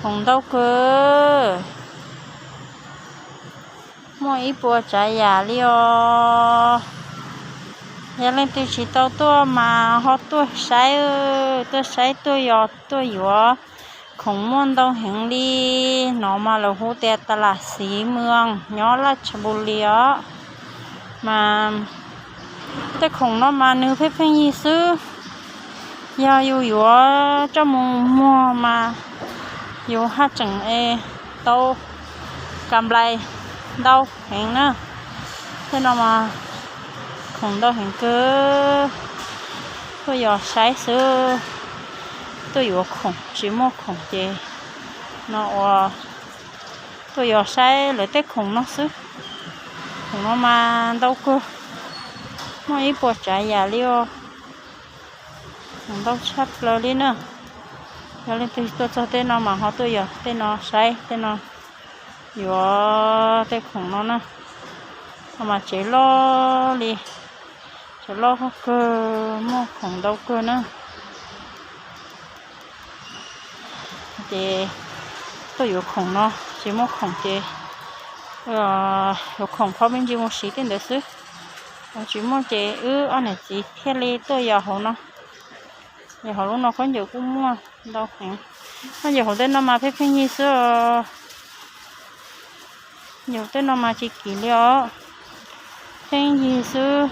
Khoom ntau kawg, muaj ib puas tsav yam li os. Yog leej twg tsis tau tuaj mas ho tuaj saib, tuaj saib tuaj yos tuaj yuav. Khoom muaj ntau heev li. No mas lawv hu tias tas las xiv mws nyob Laj Tsha Npus Lis os. Mas tej khoom no mas nws pheej pheej yig xwb. Yog yus yuav coj mus muag mas yus haj tseem tau kam nplais ntau heev na. Tej no mas khoom ntau heev kawg, tuaj yos saib xwb, tuaj yuav khoom tsis muaj khoom ces no ua tuaj yos saib lawv tej khoom no xwb. Khoom no mas ntau kawg, muaj ib puas tsav yam li os. Khoom ntau tshaj plaws li na. Yog leej twg tuaj txog tej no mas ho tuaj yos tej no saib tej no, yuav tej khoom no na. Ho mas tsev loj li, tsev loj kawg, muaj khoom ntau kawg na. Ces tuaj yuav khoom no, tsis muaj khoom ces yuav khoom phau me ntsis mus siv tej ntawd xwb. Tsis muaj ces wb ob niam txiv thiaj li tuaj yos hauv no. Yos hauv lub no khaub ncaws kuj muaj ntau heev. Khaub ncaws hauv tej no mas pheej pheej yig xwb os. Yog tej no mas tsis kim li os, pheej yig xwb.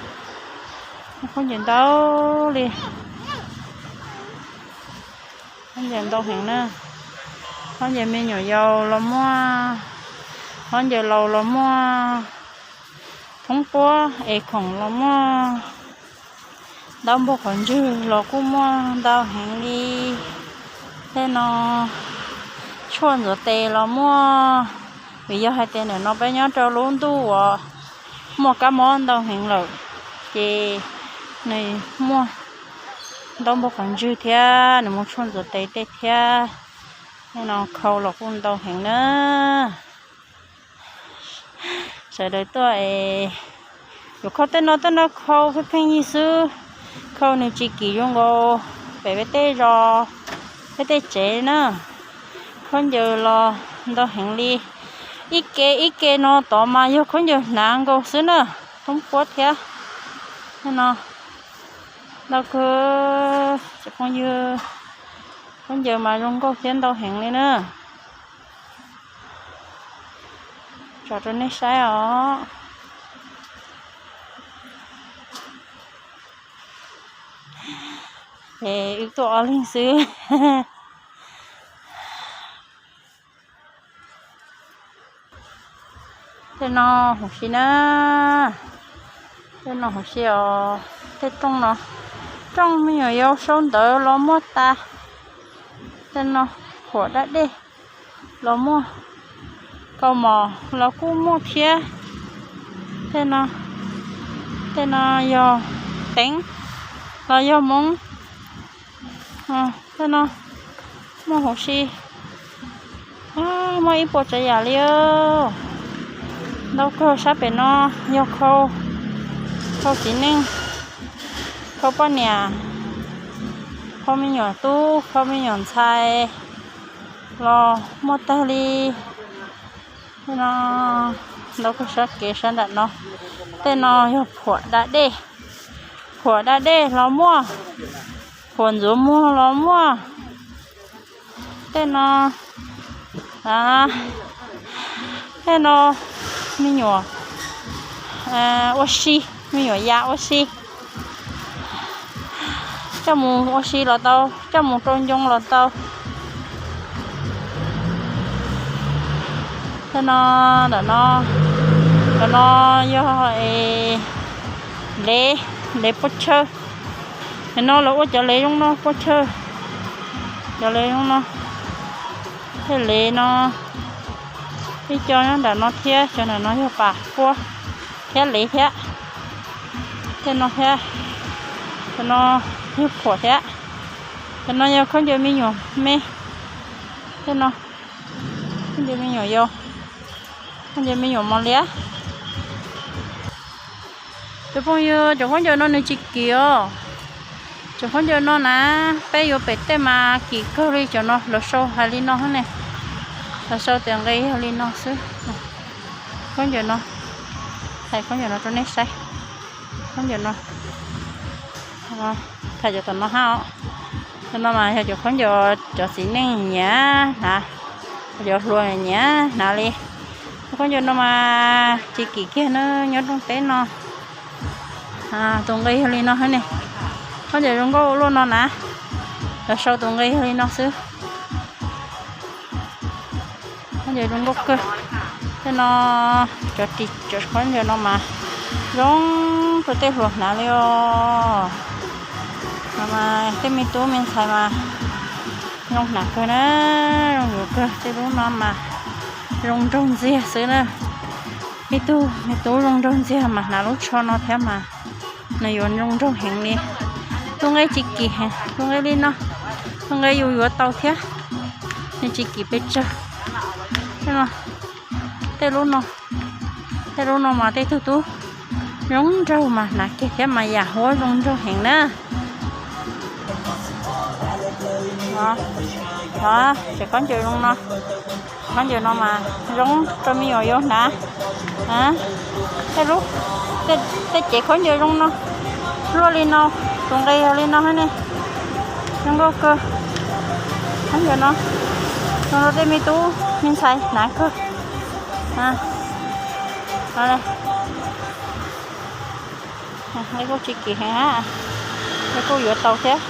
Khaub ncaws ntau li, khaub ncaws ntau heev na. Khaub ncaws me nyuam yaus los muaj, khaub ncaws laus los muaj, thoob puab es khoom los muaj, ntaub npog qhov ntswg los kuj muaj ntau heev li. Tej no tshuaj ntxuav tes los muaj, vim yog hais tias ntawm no peb nyob rau lub ntuj uas muaj kab mob ntau heev lawm, ces nws muaj ntaub npog qhov ntswg thiab nws muaj tshuaj ntxuav tes tej thiab. Tej no khau los kuj ntau heev na. Sawv daws tuaj es yuav khau tej no, tej no khau pheej pheej yig xwb. Khau nws tsis kim zoo nkaus pem peb tej zos, peb tej tsev na. Khaub ncaws los ntau heev li. Ib ke ib ke no tod mas yog khaub ncaws hnav nkaus xwb na, thoob puab thiab. Tej no ntau kawg, tsoom phooj ywg, khaub ncaws mas zoo nkauj thiab ntau heev li na. Tso rau nej saib os. Es wb tuaj ob leeg xwb. Tej no huv si na, tej no huv si os. Tej rooj no, rooj me nyuam yaus sau ntawv los muaj tas. Tej no phuam dab dej los muaj, kaus mom los kuj muaj thiab. Tej no, tej no yog teev los yog hmoov. Tej no muaj huv si, muaj ib puas tsav yam li. Ntau kawg sab pem no yog khau, khau txiv neej, khau poj niam, khau me nyuam tub, khau me nyuam ntxhais los muaj tag li. Tej no ntau kawg sab kev sab nram no. Tej no yog phuam da dej, phuam da dej los muaj, phuam ntxuav muag los muaj. Tej no, tej no me nyuam ua si, me nyuam ya ua si, coj mus ua si los tau, coj mus rau ncoo los tau. Tej no, ntawm no, ntawm no yog lev, lev puab chaw. Nim no lawv ua cov lev zoo no puab chaw, cov lev zoo no. Tej lev no ib co nyob nram no thiab, cov nram no yog pas puab thiab lev thiab. Tej no thiab, cov no yog phuam thiab. Cov no yog khaub ncaws me nyuam me. Tej no khaub ncaws me nyuam yau, khaub ncaws me nyuam mos liab. Cov phooj ywg, cov khaub ncaws no nws tsis kim os. Cov khaub ncaws no na, peb yuav pem tej mas kim kawg li cov no, lawv sau hais li no ne. Los sau tus nqi yog li no xwb. Khaub ncaws no, thaij khaub ncaws no rau nej saib. Khaub ncaws no, thaij cov tom no hab os. Cov no mas yog cov khaub ncaws cov txiv neej nyiam hnav, cov hluas nyiam hnav li. Khaub ncaws no mas tsis kim kiag na, nyob rooj teb no. Tus nqi yog li no ne. Khaub ncaws zoo nkauj ua luaj no na. Los sau tus nqi yog li no xwb. Khaub ncaws zoo nkauj kawg. Tej no, cov ris cov khaub ncaws no mas zoo rau tej hluas hnav li os. No mas tej me tub me ntxhais mas zoo hnav kawg na, zoo yuav kawg. Tej lub no mas zoo nraug ntxiag xwb na. Ib tug me tub zoo nraug ntxiag mas hnav lub tsho no thiab mas nws yuav zoo nraug heev li. Tus nqi tsis kim heev, tus nqi li no, tus nqi yus yuav tau thiab, nws tsis kim pes tsawg. Tej lub no, tej lub no mas tej tug tub zoo nraug mas hnav kiag thiab mas yam huab zoo nraug heev na. Tsev khaub ncaws zoo no, khaub ncaws no mas zoo rau me nyuam yaus hnav. Tej lub, tej cev khaub ncaws zoo no, luaj li no, tus nqi yog li no ne. Zoo nkauj kawg. Khaub ncaws no zoo rau tej me tub me ntxhais hnav kawg. Nqi kuj tsis kim heev, nqi kuj yuav tau thiab.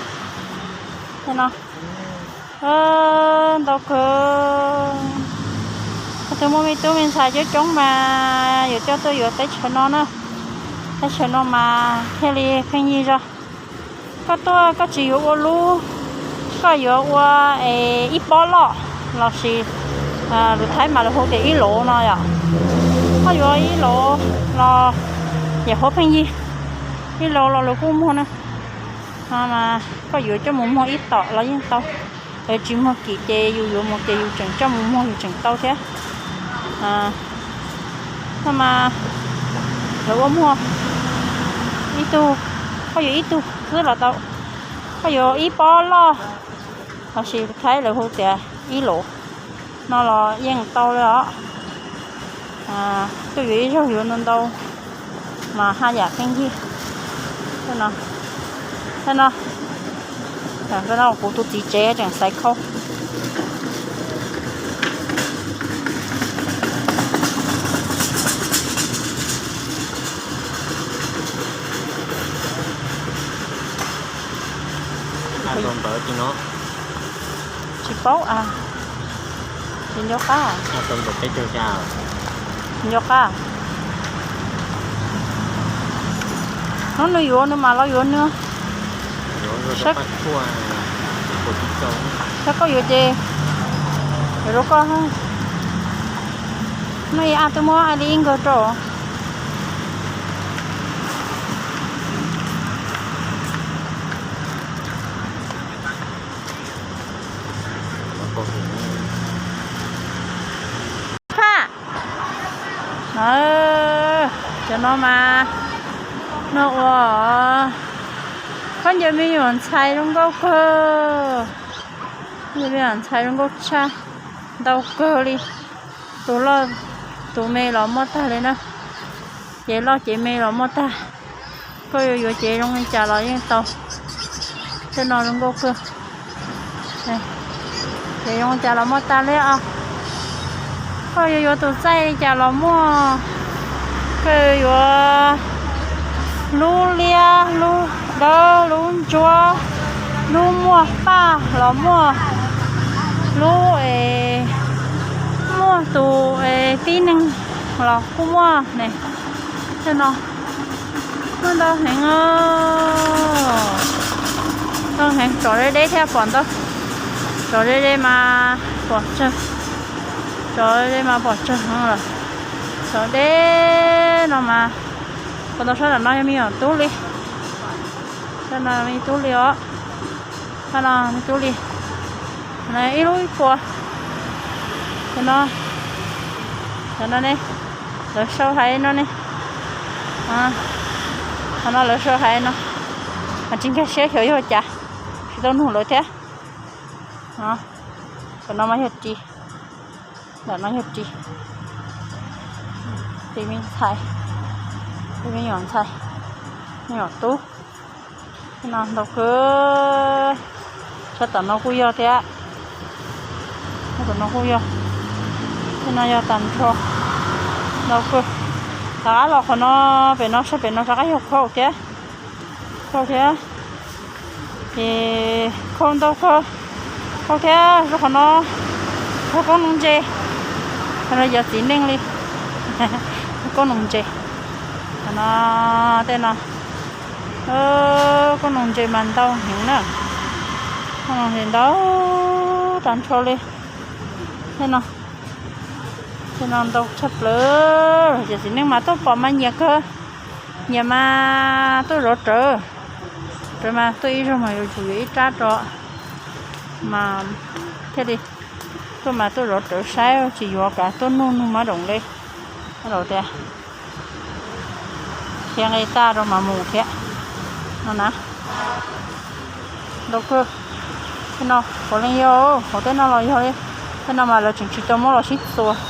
Tej no ntau kawg. Yog tus muaj me tub me ntxhais coob coob mas yuav coj tuaj yuav teb chaws no na. Teb chaws no mas thiaj li pheej yig zog. Koj tuaj koj tsis yuav ua lub, koj yuav ua es ib pob loj lossis lus Thaib mas lawv hu tias ib lov no yom. Koj yuav ib lov los yam huab pheej yig, ib lov los lawv kuj muag na. No mas koj yuav coj mus muag ib tom los yeej tau. Lawv tsis muag kim ces yus yuav mus ces yus tseem coj mus muag yus tseem tau thiab. No mas lawv ua muag ib tug, koj yuav ib tug xwb los tau, koj yuav ib pob loj lossis Thaib lawv hu tias ib lov no los yeej tau li os. Koj yuav ib zaug yuav ntau ntau mas haj yam pheej yig. Tej no, kuv tus txiv tsev tseem xaiv khau. Tsis paub, tsis nco qab. Tsis nco qab. Hnub nws yuav nws mam los yuav nws. Saib koj yuav ces yuav rau koj. Hnub ib a twb muab ai li ib nkawg rau. Cov no mas no ua khaub ncaws me nyuam ntxhais zoo nkauj kawg. Me nyuam ntxhais zoo nkauj tshaj, ntau kawg li. Tus loj tus me los muaj tag li na. Cev loj cev me los muaj tag. Koj yuav yuav cev zoo li cas los yeej tau. Tej no zoo nkauj kawg. Cev zoo li cas los muaj tag li os. Koj yuav yuav tus txaij li cas los muaj. Koj yuav yuav lub liab, lub dawb, lub ntsuab, lub muaj paj los muaj, lub es muaj tus es tib neeg los kuj muaj ne. Tej no muaj ntau heev, ntau heev, tsov deb deb thiab pom ntau. Tsov deb deb mas pom tsawg, tsov deb deb mas pom tsawg heev lawm. Tsov deb no mas, kuv tau sab tam no yog me nyuam tub li, sab no me tub li os. Sab no me tub li, ib lub ib puas. Cov no, cov no ne, lawv sau hais no ne. Qhov no lawv sau hais no, mas tsis nkag siab xyov yog cas, tsis tau nug lawv thiab. Cov no mas yog ris. Ntawm no yog ris, ris me ntxhais, ris me nyuam ntxhais, me nyuam tub. Tej no ntau kawg, sab tom no kuj yog thiab, sab tom no kuj yog. Tej no yog tag nrho, ntau kawg. Rov qab los qhov no, pem no, sab pem no rov qab yog khau thiab, khau thiab. Ces khau ntau kawg, khau thiab. Rau qhov no yog koob noog ntses, qhov no yog txiv neej li, koob noog ntses. Qhov no, tej no, koob noog ntses mas ntau heev na, koob noog ntses ntau tag nrho li. Tej no, tej no ntau tshaj plaws, yog txiv neej mas tuaj pom mas nyiam kawg, nyiam mas tuaj zov rawv, rawv mas tuaj ib zaug mas yuav tsum yuav ib rab rau mas thiaj li tuaj mas tuaj zov rawv saib, tsis yuav kav tuaj nug nug mab doom li. Los tias khiav nqi tag rau mas mus thiab no na. Ntau kawg. Tej no puav leej yog, hauv tej no los yog li. Tej no mas lawv tseem tsis tau muab los sib txuas.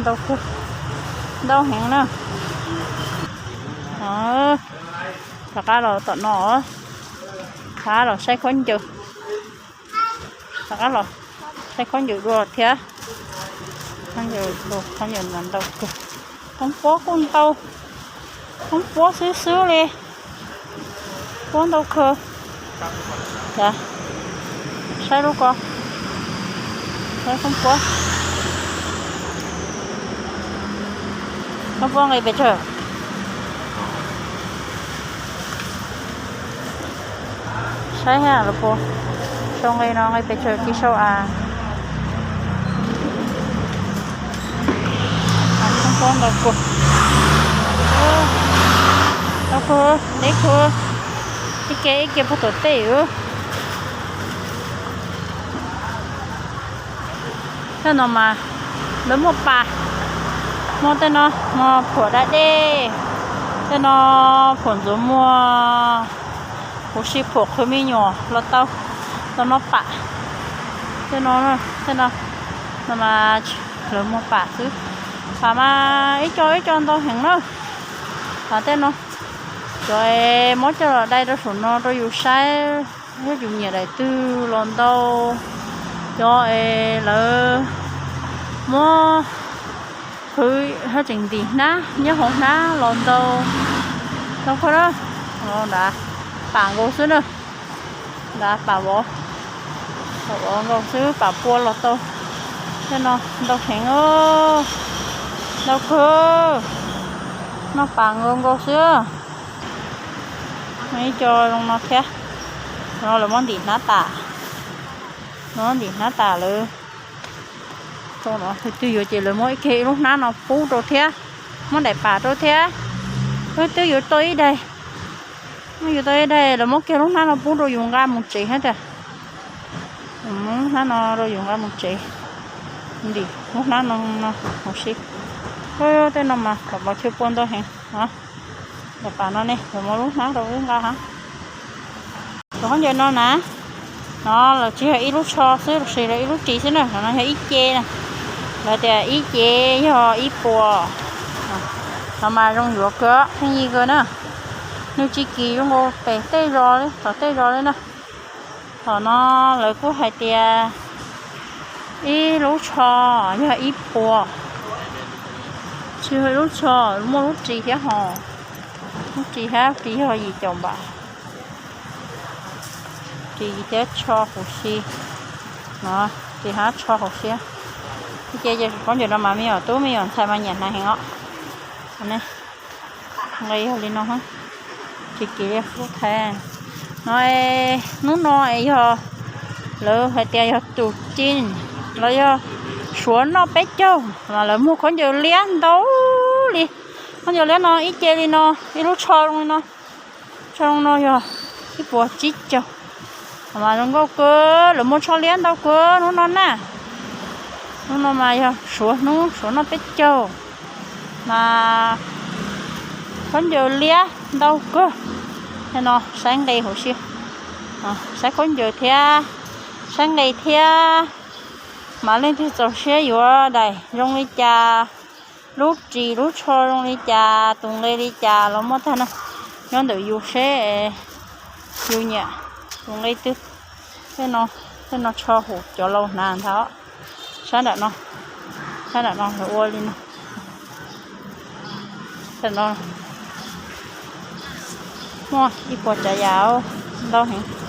Ntau kawg, ntau heev na. Rov qab los tom no, rov qab los saib khaub ncaws, rov qab los saib khaub ncaws dua thiab. Khaub ncaws, khaub ncaws mas ntau kawg. Koob puab kuj ntau, koob puab xwb xwb li, puab ntau kawg. Saib lub ko, saib koob puab, koob puab nqis pes tsawg. Saib hab los puas sau nqi no nqi pes tsawg cia sau as. Koob puab ntau kawg, ntau kawg, deb kawg. Ib ke ib ke puag tom tej. Tej no mas lawv muaj pas, muaj tej no, muaj phuam da dej, tej no phuam ntxuav muag, huv si phuam qhwv me nyuam los tau, tau noj pam. Tej no, tej no, no mas lawv muag pam xwb. Pam mas ib co ib co ntau heev na. Pam tej no, cov muab coj los dai rau saum no rau yus saib, yog yus nyiam daim twg los ntau. Cov es lawv muab qhwv hab tseem ntim hnab nyob hauv hnab los ntau. Ntau kawg na, nrad pam nkaus xwb na, nrad pam vov, pam vov nkaus xwb, pam pua los tau. Tej no ntau heev, ntau kawg, noj pam nkaus nkaus xwb. Ib co zoo no thiab, no lawv muab ntim hnab tas, no ntim hnab tas lawm. Twg yuav ces lawv muab ib ke ib lub hnab no pub rau thiab, muab daim pam rau thiab. Twg yuav tau ib daim, twg yuav tau ib daim lawv muab kiag lub hnab no pub rau yus nqa mus tsev hab tias, muab lub hnab no rau yus nqa mus tsev, ntim lub hnab no no huv si. Tej no mas pam vov chaw pua ntau heev. Daim pam no ne lawv muab lub hnab rau wb nqa hab. Cov khaub ncaws no na, no lawv tsis yog ib lub tsho xwb los sis lawv ib lub ris xwb na, no yog ib ce na. Lawv tias ib ce yog ib puas. No mas zoo yuav kawg, pheej yig kawg na. Nws tsis kis zoo nkaus pem tej zos li, tom tej zos li na. Thaum no lawv kuj hais tias ib lub tsho yog ib puas. Tsis yog ib lub tsho, muaj lub ris thiab hos. Lub ris hab ris yog yim caum npam. Ris thiab tsho huv si, no, ris hab tsho huv si. Ces khaub ncaws no mas me nyuam tub me nyuam ntxhais mas nyiam hnav heev os. Nqe yog li no, tsis kis li qub thaib. No, hnub no es yog lawv hais tias yog tus cin los yog suav noj peb caug mas lawv muag khaub ncaws liab ntau li. Khaub ncaws liab no ib ce li no, ib lub tsho zoo li no, tsho zoo no yog ib puas tsib caug. Mas zoo nkauj kawg, lawv muag tsho liab ntau kawg hnub no na. Hnub no mas yog suav hnub suav noj peb caug, mas khaub ncaws liab ntau kawg. No saib nqe huv si, saib khaub ncaws thiab, saib nqe thiab. Mas leej twg txaus siab yuav daim zoo li cas, lub ris lub tsho zoo li cas, tus nqi li cas los muaj tag na. Nyob ntawm yus seb yus nyiam tus nqi twg. Tej no tsho hum cov laus hnav ntag. Sab nram no, sab nram no lawv ua li no. Tam no muaj ib puas tsav yam ntau heev.